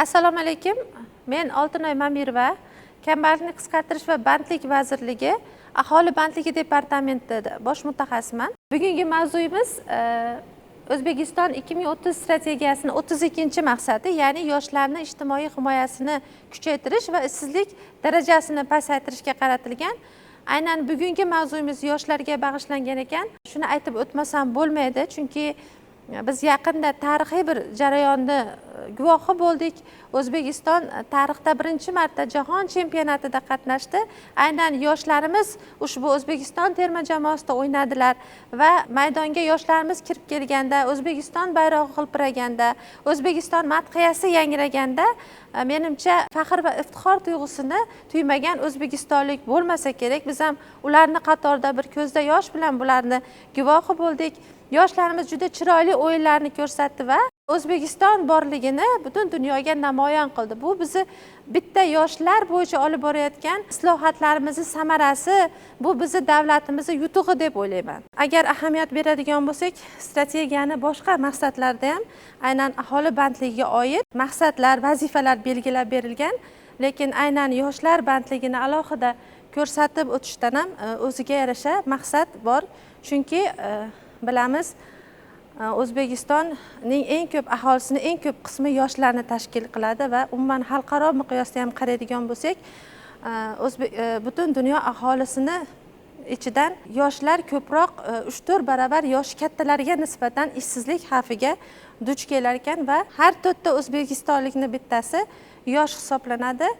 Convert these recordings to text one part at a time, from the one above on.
Assalomu alaykum. Men Oltinoy Mamirova, Kambag'allikni qisqartirish va bandlik vazirligi Aholi bandligi departamentida bosh mutaxassisman. Bugungi mavzuyimiz O'zbekiston 2030 strategiyasining 32-maqsadi, ya'ni yoshlarni ijtimoiy himoyasini kuchaytirish va ishsizlik darajasini pasaytirishga qaratilgan. Aynan bugungi mavzuyimiz yoshlarga bag'ishlangan ekan. Shuni aytib o'tmasam bo'lmaydi, chunki biz yaqinda tarixiy bir jarayonni guvohi bo'ldik. O'zbekiston tarixda birinchi marta jahon chempionatida qatnashdi. Aynan yoshlarimiz ushbu O'zbekiston terma jamoasida o'ynadilar va maydonga yoshlarimiz kirib kelganda, O'zbekiston bayrog'i hilpiraganda, O'zbekiston madhiyasi yangraganda, menimcha, faxr va iftixor tuyg'usini tuymagan o'zbekistonlik bo'lmasa kerak. Biz ham ularni qatorida bir ko'zda yosh bilan bularni guvohi bo'ldik. Yoshlarimiz juda chiroyli o'yinlarni ko'rsatdi va O'zbekiston borligini butun dunyoga namoyon qildi. Bu bizni bitta yoshlar bo'yicha olib borayotgan islohotlarimizni samarasi, bu bizni davlatimizni yutug'i deb o'ylayman. Agar ahamiyat beradigan bo'lsak, strategiyani boshqa maqsadlarida ham aynan aholi bandligiga oid maqsadlar, vazifalar belgilab berilgan, lekin aynan yoshlar bandligini alohida ko'rsatib o'tishdan ham o'ziga yarasha maqsad bor. Chunki bilamiz, O'zbekistonning eng ko'p aholisini eng ko'p qismi yoshlarni tashkil qiladi va umuman xalqaro miqyosda ham qaraydigan bo'lsak, butun dunyo aholisini ichidan yoshlar ko'proq, 3-4 barobar yoshi kattalarga nisbatan ishsizlik xavfiga duch kelar ekan va har to'rtta o'zbekistonlikni bittasi yosh hisoblanadi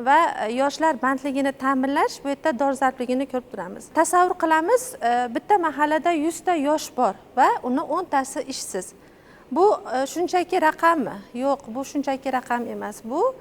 va yoshlar bandligini ta'minlash bu yerda dolzarbligini ko'rib turamiz. Tasavvur qilamiz, bitta mahallada 100 ta yosh bor va uni 10 tasi ishsiz. Bu shunchaki raqammi? Yo'q, bu shunchaki raqam emas. Bu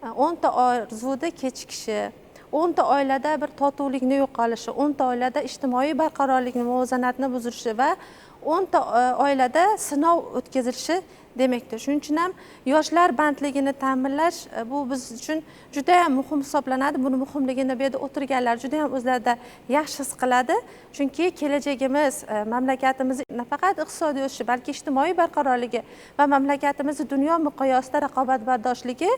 10 ta orzuda kechikishi, 10 ta oilada bir totuvlikni yo'qolishi, 10 ta oilada ijtimoiy barqarorlikni, muvozanatni buzilishi va 10 ta oilada sinov o'tkazilishi demakdir. Shuning uchun ham yoshlar bandligini ta'minlash bu biz uchun juda ham muhim hisoblanadi. Buni muhimligini bu yerda o'tirganlar juda ham o'zlarida yaxshi his qiladi. Chunki kelajagimiz, mamlakatimiz nafaqat iqtisodiy o'sishi, balki ijtimoiy barqarorligi va mamlakatimizni dunyo miqyosida raqobatbardoshligi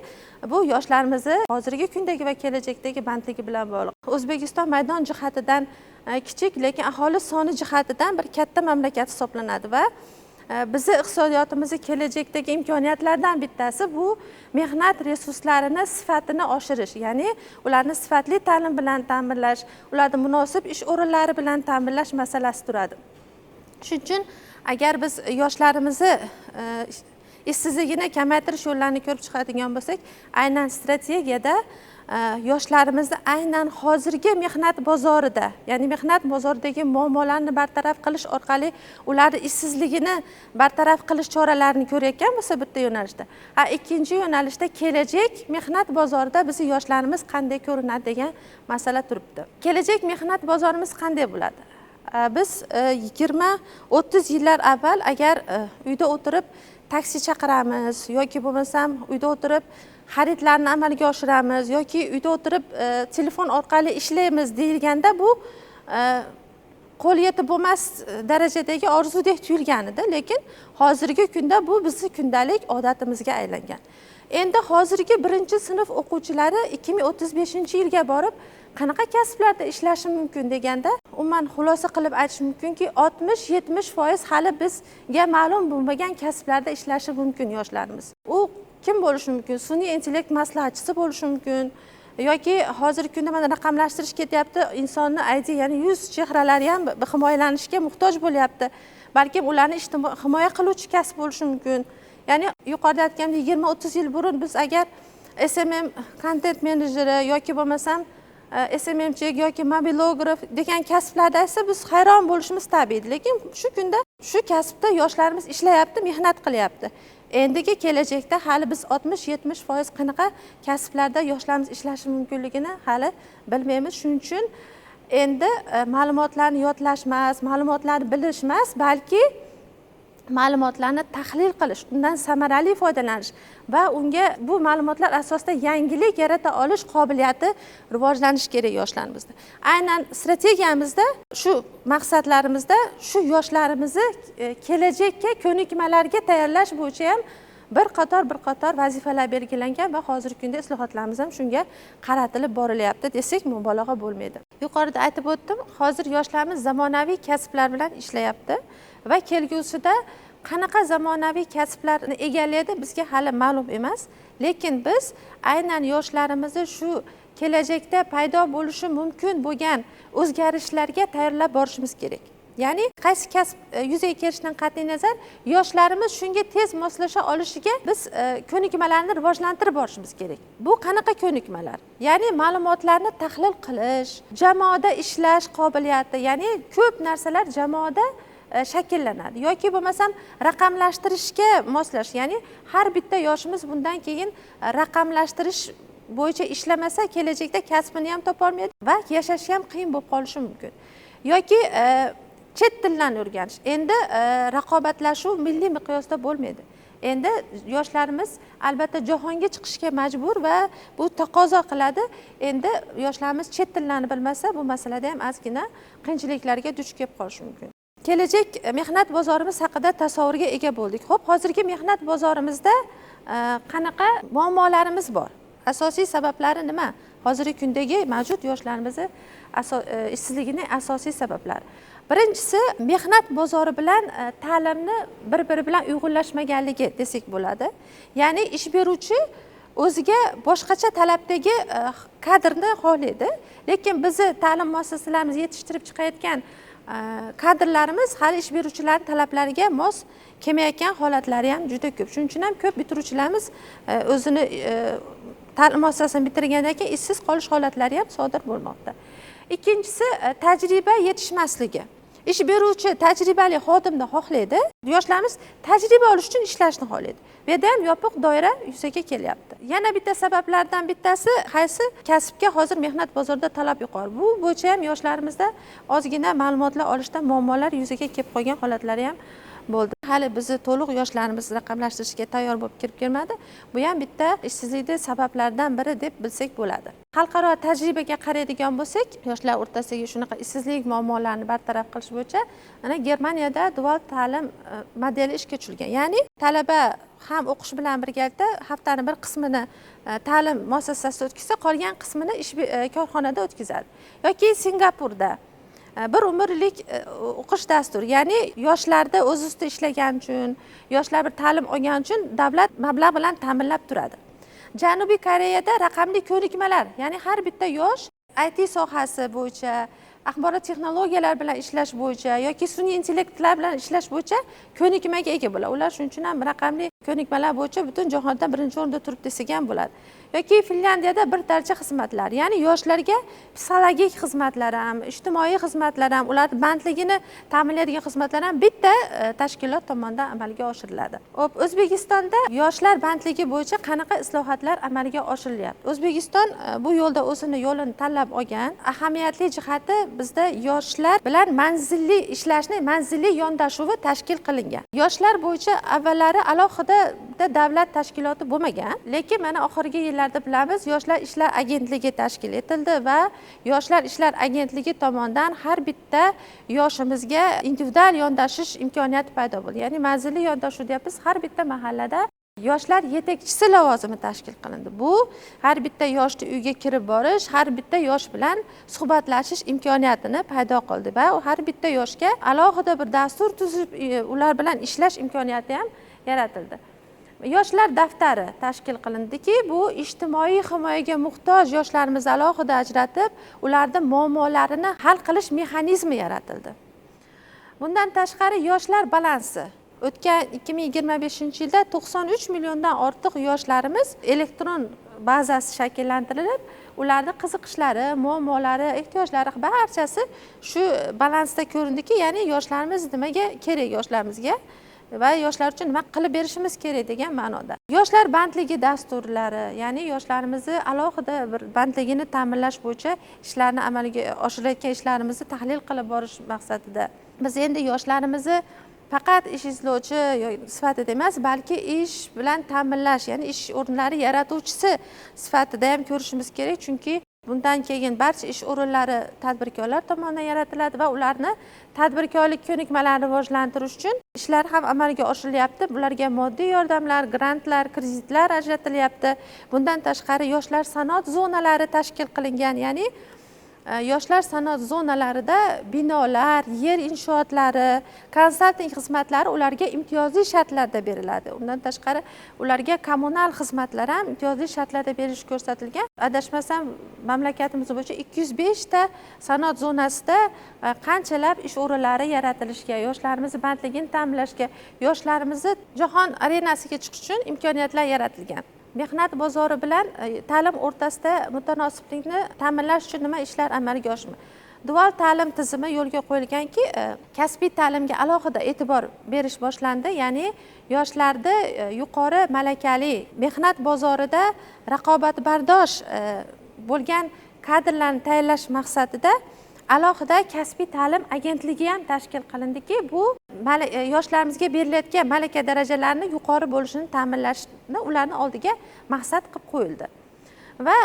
bu yoshlarimizni hozirgi kundagi va kelajakdagi bandligi bilan bog'liq. O'zbekiston maydon jihatidan kichik, lekin aholi soni jihatidan bir katta mamlakat hisoblanadi va bizni iqtisodiyotimizni kelajakdagi imkoniyatlardan bittasi bu mehnat resurslarini sifatini oshirish, ya'ni ularni sifatli ta'lim bilan ta'minlash, ularni munosib ish o'rinlari bilan ta'minlash masalasi turadi. Shuning uchun agar biz yoshlarimizni ishsizligini kamaytirish yo'llarini ko'rib chiqadigan bo'lsak, aynan strategiyada yoshlarimizni aynan hozirgi mehnat bozorida, ya'ni mehnat bozoridagi muammolarni bartaraf qilish orqali ularni ishsizligini bartaraf qilish choralarini ko'rayotgan bo'lsa bitta yo'nalishda, ikkinchi yo'nalishda kelajak mehnat bozorida bizni yoshlarimiz qanday ko'rinadi degan masala turibdi. Kelajak mehnat bozorimiz qanday bo'ladi? Biz 20-30 yillar avval agar uyda o'tirib taksi chaqiramiz yoki bo'lmasam uyda o'tirib xaridlarni amalga oshiramiz yoki uyda o'tirib telefon orqali ishlaymiz deyilganda, bu qo'l yetib bo'lmas darajadagi orzudek tuyulgan edi, lekin hozirgi kunda bu bizni kundalik odatimizga aylangan. Endi hozirgi birinchi sinf o'quvchilari 2035-yilga borib qanaqa kasblarda ishlashi mumkin deganda, umuman xulosa qilib aytish mumkinki, 60-70% hali bizga ma'lum bo'lmagan kasblarda ishlashi mumkin yoshlarimiz. U kim bo'lishi mumkin? Sun'iy intellekt maslahatchisi bo'lishi mumkin yoki hozirgi kunda mana raqamlashtirish ketyapti, insonni ID, ya'ni yuz chehralari ham himoyalanishga muhtoj bo'lyapti. Balkim ularni ijtimoiy himoya qiluvchi kasb bo'lishi mumkin. Ya'ni yuqorida aytgandek, 20-30 yil burun biz agar SMM kontent menejeri yoki bo'lmasam SMMchi yoki mobilograf degan kasblarda esa biz hayron bo'lishimiz tabiiy. Lekin shu kunda shu kasbda yoshlarimiz ishlayapti, mehnat qilyapti. Endigi kelajakda hali biz 60-70% qanaqa kasblarda yoshlarimiz ishlashi mumkinligini hali bilmaymiz. Shuning uchun endi ma'lumotlarni yodlash emas, ma'lumotlarni bilish emas, balki ma'lumotlarni tahlil qilish, undan samarali foydalanish va unga bu ma'lumotlar asosida yangilik yarata olish qobiliyati rivojlanishi kerak yoshlarimizda. Aynan strategiyamizda shu maqsadlarimizda shu yoshlarimizni kelajakka ko'nikmalarga tayyorlash bo'yicha ham bir qator vazifalar belgilangan va hozirgi kunda islohotlarimiz ham shunga qaratilib borilyapti desak mubolag'a bo'lmaydi. Yuqorida aytib o'tdim, hozir yoshlarimiz zamonaviy kasblar bilan ishlayapti va kelgusida qanaqa zamonaviy kasblarni egallaydi bizga hali ma'lum emas, lekin biz aynan yoshlarimizni shu kelajakda paydo bo'lishi mumkin bo'lgan o'zgarishlarga tayyorlab borishimiz kerak. Ya'ni qaysi kasb yuzaga kelishidan qat'iy nazar yoshlarimiz shunga tez moslasha olishiga biz ko'nikmalarni rivojlantirib borishimiz kerak. Bu qanaqa ko'nikmalar? Ya'ni ma'lumotlarni tahlil qilish, jamoada ishlash qobiliyati, ya'ni ko'p narsalar jamoada shakllanadi yoki bo'lmasam raqamlashtirishga moslash, ya'ni har bitta yoshimiz bundan keyin raqamlashtirish bo'yicha ishlamasa kelajakda kasbini ham topolmaydi va yashashi ham qiyin bo'lib qolishi mumkin. Yoki chet tillarni o'rganish. Endi raqobatlashuv milliy miqyosda bo'lmaydi. Endi yoshlarimiz albatta jahonga chiqishga majbur va bu taqozo qiladi. Endi yoshlarimiz chet tillarni bilmasa, bu masalada ham ozgina qiyinchiliklarga duch kelib qolishi mumkin. Kelajak mehnat bozorimiz haqida tasavvurga ega bo'ldik. Xo'p, hozirgi mehnat bozorimizda qanaqa muammolarimiz bor? Asosiy sabablari nima? Hozirgi kundagi mavjud yoshlarimizni ishsizligining asosiy sabablari. Birinchisi, mehnat bozori bilan ta'limni bir-biri bilan uyg'unlashmaganligi desak bo'ladi. Ya'ni ish beruvchi o'ziga boshqacha talabdagi kadrni xohlaydi, lekin bizni ta'lim muassasalarimiz yetishtirib chiqayotgan kadrlarimiz hali ish beruvchilarning talablariga mos kelmayotgan holatlari ham juda ko'p. Shuning uchun ham ko'p bitiruvchilarimiz o'zini ta'lim muassasasini bitirgandan keyin ishsiz qolish holatlari ham sodir bo'lmoqda. Ikkinchisi, tajriba yetishmasligi. Ish beruvchi tajribali xodimni xohlaydi, yoshlarimiz tajriba olish uchun ishlashni xohlaydi. Bu yerda ham yopiq doira yuzaga kelyapti. Yana bitta sabablardan bittasi, qaysi kasbga hozir mehnat bozorida talab yuqori. Bu bo'yicha ham yoshlarimizda ozgina ma'lumotlar olishda muammolar yuzaga kelib qolgan holatlari ham bo'ldi. Hali bizni to'liq yoshlarimiz raqamlashtirishga tayyor bo'lib kirib kelmadi. Bu ham bitta ishsizlikning sabablaridan biri deb bilsak bo'ladi. Xalqaro tajribaga qaraydigan bo'lsak, yoshlar o'rtasidagi shunaqa ishsizlik muammolarini bartaraf qilish bo'yicha mana Germaniyada dual ta'lim modeli ishga tushirilgan. Ya'ni talaba ham o'qish bilan birgalikda haftani bir qismini ta'lim muassasasida o'tkazsa, qolgan qismini ish korxonada o'tkazadi. Yoki Singapurda bir umrlik o'qish dasturi, ya'ni yoshlarda o'z ustida ishlagan uchun, yoshlar bir ta'lim olgan uchun davlat mablag' bilan ta'minlab turadi. Janubiy Koreyada raqamli ko'nikmalar, ya'ni har bitta yosh IT sohasi bo'yicha, axborot texnologiyalari bilan ishlash bo'yicha yoki sun'iy intellektlar bilan ishlash bo'yicha ko'nikmaga ega bo'ladi. Ular shuning uchun ham raqamli ko'nikmalar bo'yicha butun jahonda birinchi o'rinda turibdi desak ham bo'ladi. Yoki Finlyandiyada bir darcha xizmatlar, ya'ni yoshlarga psixologik xizmatlar ham, ijtimoiy xizmatlar ham, ular bandligini ta'minlaydigan xizmatlar ham bitta tashkilot tomonidan amalga oshiriladi. Xo'p, O'zbekistonda yoshlar bandligi bo'yicha qanaqa islohotlar amalga oshirilyapti? O'zbekiston bu yo'lda o'zini yo'lini tanlab olgan. Ahamiyatli jihati, bizda yoshlar bilan manzilli ishlashni, manzilli yondashuvi tashkil qilingan. Yoshlar bo'yicha avvallari alohida davlat tashkiloti bo'lmagan, lekin mana oxirgi yillarda bilamiz, Yoshlar ishlar agentligi tashkil etildi va Yoshlar ishlar agentligi tomonidan har bitta yoshimizga individual yondashish imkoniyati paydo bo'ldi. Ya'ni manzilli yondashuv deyapmiz, har bitta mahallada yoshlar yetakchisi lavozimi tashkil qilindi. Bu har bitta yoshni uyga kirib borish, har bitta yosh bilan suhbatlashish imkoniyatini paydo qildi va har bitta yoshga alohida bir dastur tuzib, ular bilan ishlash imkoniyati ham yaratildi. Yoshlar daftari tashkil qilindiki, bu ijtimoiy himoyaga muhtoj yoshlarimizni alohida ajratib, ularning muammolarini hal qilish mexanizmi yaratildi. Bundan tashqari yoshlar balansi. O'tgan 2025-yilda 93 milliondan ortiq yoshlarimiz elektron bazasi shakllantirilib, ularning qiziqishlari, muammolari, ehtiyojlari barchasi shu balansda ko'rindiki, ya'ni yoshlarimiz nimaga kerak yoshlarimizga va yoshlar uchun nima qilib berishimiz kerak degan ma'noda. Yoshlar bandligi dasturlari, ya'ni yoshlarimizni alohida bir bandligini ta'minlash bo'yicha ishlarni amalga oshirayotgan ishlarimizni tahlil qilib borish maqsadida biz endi yoshlarimizni faqat ish izlovchi sifatida emas, balki ish bilan ta'minlash, ya'ni ish o'rinlari yaratuvchisi sifatida ham ko'rishimiz kerak, chunki bundan keyin barcha ish o'rinlari tadbirkorlar tomonidan yaratiladi va ularni tadbirkorlik ko'nikmalarini rivojlantirish uchun ishlar ham amalga oshirilyapti. Bularga moddiy yordamlar, grantlar, kreditlar ajratilyapti. Bundan tashqari yoshlar sanoat zonalari tashkil qilingan, ya'ni yoshlar sanoat zonalarida binolar, yer inshootlari, konsalting xizmatlari ularga imtiyozli shartlarda beriladi. Undan tashqari ularga kommunal xizmatlar ham imtiyozli shartlarda berilishi ko'rsatilgan. Adashmasam, mamlakatimiz bo'yicha 205 ta sanoat zonasida qanchalab ish o'rinlari yaratilishiga, yoshlarimizni bandligini ta'minlashga, yoshlarimizni jahon arenasiga chiqish uchun imkoniyatlar yaratilgan. Mehnat bozori bilan ta'lim o'rtasida mutanosiblikni ta'minlash uchun nima ishlar amalga oshirilmoqda? Dual ta'lim tizimi yo'lga qo'yilganki, kasbiy ta'limga alohida e'tibor berish boshlandi, ya'ni yoshlarni yuqori malakali, mehnat bozorida raqobatbardosh bo'lgan kadrlarni tayyorlash maqsadida alohida kasbiy ta'lim agentligi ham tashkil qilindiki, bu yoshlarimizga berilayotgan malaka darajalarini yuqori bo'lishini ta'minlashni ularni oldiga maqsad qilib qo'yildi. Va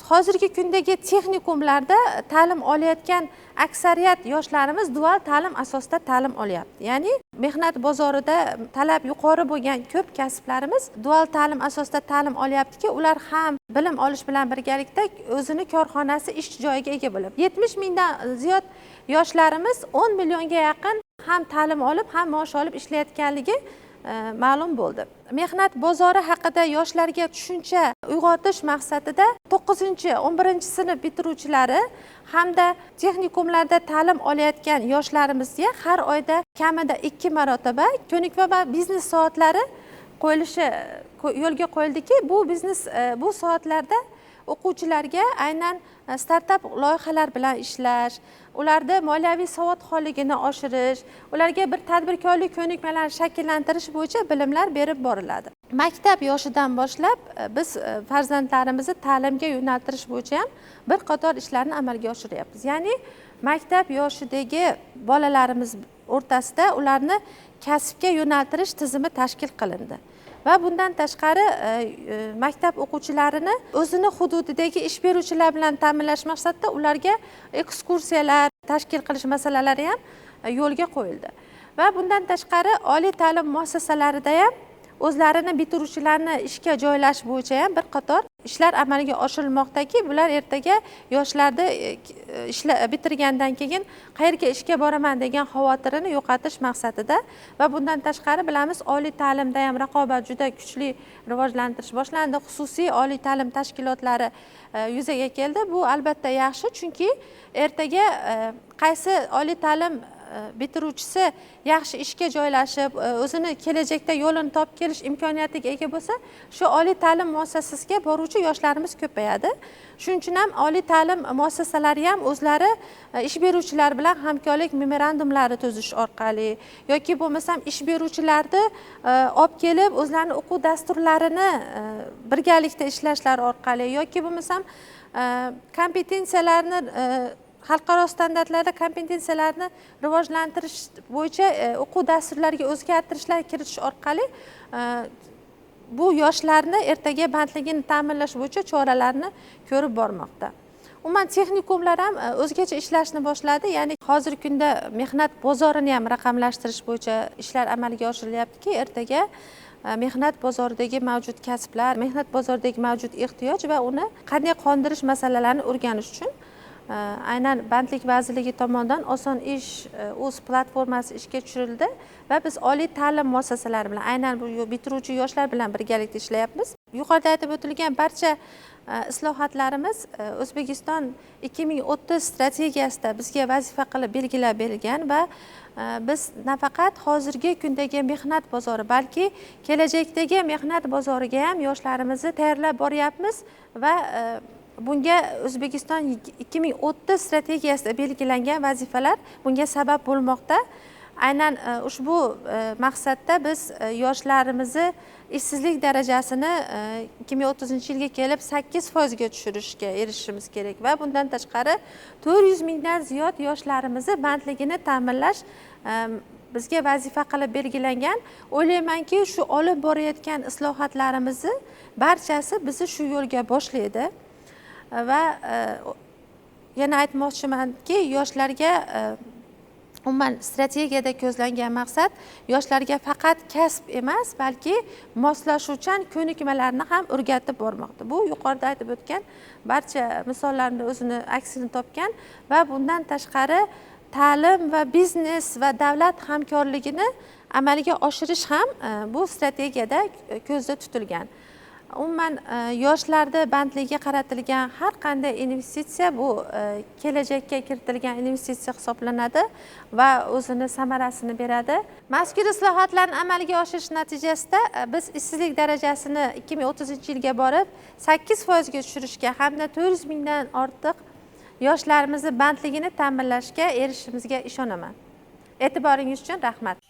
hozirgi kundagi texnikumlarda ta'lim olayotgan aksariyat yoshlarimiz dual ta'lim asosida ta'lim olyapti. Ya'ni mehnat bozorida talab yuqori bo'lgan ko'p kasblarimiz dual ta'lim asosida ta'lim olyaptiki, ular ham bilim olish bilan birgalikda o'zini korxonasi, ish joyiga ega bo'ladi. 70 mingdan ziyod yoshlarimiz 10 millionga yaqin ham ta'lim olib, ham maosh olib ishlayotganligi ma'lum bo'ldi. Mehnat bozori haqida yoshlarga tushuncha uyg'otish maqsadida 9-11 sinf bitiruvchilari hamda texnikumlarda ta'lim olayotgan yoshlarimizga har oyda kamida 2 marotaba ko'nikma va biznes soatlari qo'yilishi yo'lga qo'yildiki, bu soatlarda o'quvchilarga aynan startap loyihalar bilan ishlash, ularda moliyaviy savodxonligini oshirish, ularga bir tadbirkorlik ko'nikmalarini shakllantirish bo'yicha bilimlar berib boriladi. Maktab yoshidan boshlab biz farzandlarimizni ta'limga yo'naltirish bo'yicha ham bir qator ishlarni amalga oshiryapmiz. Ya'ni maktab yoshidagi bolalarimiz o'rtasida ularni kasbga yo'naltirish tizimi tashkil qilindi. Va bundan tashqari maktab o'quvchilarini o'zini hududidagi ish beruvchilar bilan ta'minlash maqsadida ularga ekskursiyalar tashkil qilish masalalari ham yo'lga qo'yildi. Va bundan tashqari oliy ta'lim muassasalarida ham o'zlarini bitiruvchilarni ishga joylash bo'yicha ham bir qator ishlar amalga oshirilmoqdaki, bular ertaga yoshlarni ishla bitirgandan keyin qayerga ishga boraman degan xavotirini yo'qotish maqsadida. Va bundan tashqari bilamiz, oliy ta'limda ham raqobat juda kuchli rivojlantirish boshlandi, xususiy oliy ta'lim tashkilotlari yuzaga keldi. Bu albatta yaxshi, chunki ertaga qaysi oliy ta'lim bitiruvchisi yaxshi ishga joylashib, o'zini kelajakda yo'lini topib kelish imkoniyatiga ega bo'lsa, shu oliy ta'lim muassasasiga boruvchi yoshlarimiz ko'payadi. Shuning uchun ham oliy ta'lim muassasalari ham o'zlari ish beruvchilar bilan hamkorlik memorandumlari tuzish orqali yoki bo'lmasam ish beruvchilarni olib kelib o'zlarini o'quv dasturlarini birgalikda ishlashlari orqali yoki bo'lmasam kompetensiyalarni, xalqaro standartlarda kompetensiyalarni rivojlantirish bo'yicha o'quv dasturlariga o'zgartirishlar kiritish orqali bu yoshlarni ertaga bandligini ta'minlash bo'yicha choralarni ko'rib bormoqda. Umuman texnikumlar ham o'zgacha ishlashni boshladi. Ya'ni hozirgi kunda mehnat bozorini ham raqamlashtirish bo'yicha ishlar amalga oshirilyaptiki, ertaga mehnat bozoridagi mavjud kasblar, mehnat bozoridagi mavjud ehtiyoj va uni qanday qondirish masalalarini o'rganish uchun aynan Bandlik vazirligi tomonidan Oson ish o'z platformasi ishga tushirildi va biz oliy ta'lim muassasalari bilan, aynan bu bitiruvchi yoshlar bilan birgalikda ishlayapmiz. Yuqorida aytib o'tilgan barcha islohotlarimiz O'zbekiston 2030 strategiyasida bizga vazifa qilib belgilab berilgan va biz nafaqat hozirgi kundagi mehnat bozori, balki kelajakdagi mehnat bozoriga ham yoshlarimizni tayyorlab boryapmiz va bunga O'zbekiston 2030 strategiyasida belgilangan vazifalar bunga sabab bo'lmoqda. Aynan ushbu maqsadda biz yoshlarimizni ishsizlik darajasini 2030-yilga kelib 8%ga tushirishga erishishimiz kerak va bundan tashqari 400 mingdan ziyod yoshlarimizni bandligini ta'minlash bizga vazifa qilib belgilangan. O'ylaymanki, shu olib borayotgan islohotlarimizni barchasi bizni shu yo'lga boshlaydi. Va yana aytmoqchimanki, yoshlarga Umuman, strategiyada ko'zlangan maqsad yoshlarga faqat kasb emas, balki moslashuvchan ko'nikmalarni ham o'rgatib bormoqda. Bu yuqorida aytib o'tgan barcha misollarni o'zini aksini topgan va bundan tashqari ta'lim va biznes va davlat hamkorligini amalga oshirish ham bu strategiyada ko'zda tutilgan. Umuman, yoshlarni bandligiga qaratilgan har qanday investitsiya bu kelajakka kiritilgan investitsiya hisoblanadi va o'zini samarasini beradi. Mazkur islohotlarni amalga oshirish natijasida biz ishsizlik darajasini 2030-yilga borib 8% ga tushirishga hamda 400 mingdan ortiq yoshlarimizni bandligini ta'minlashga erishishimizga ishonaman. E'tiboringiz uchun rahmat.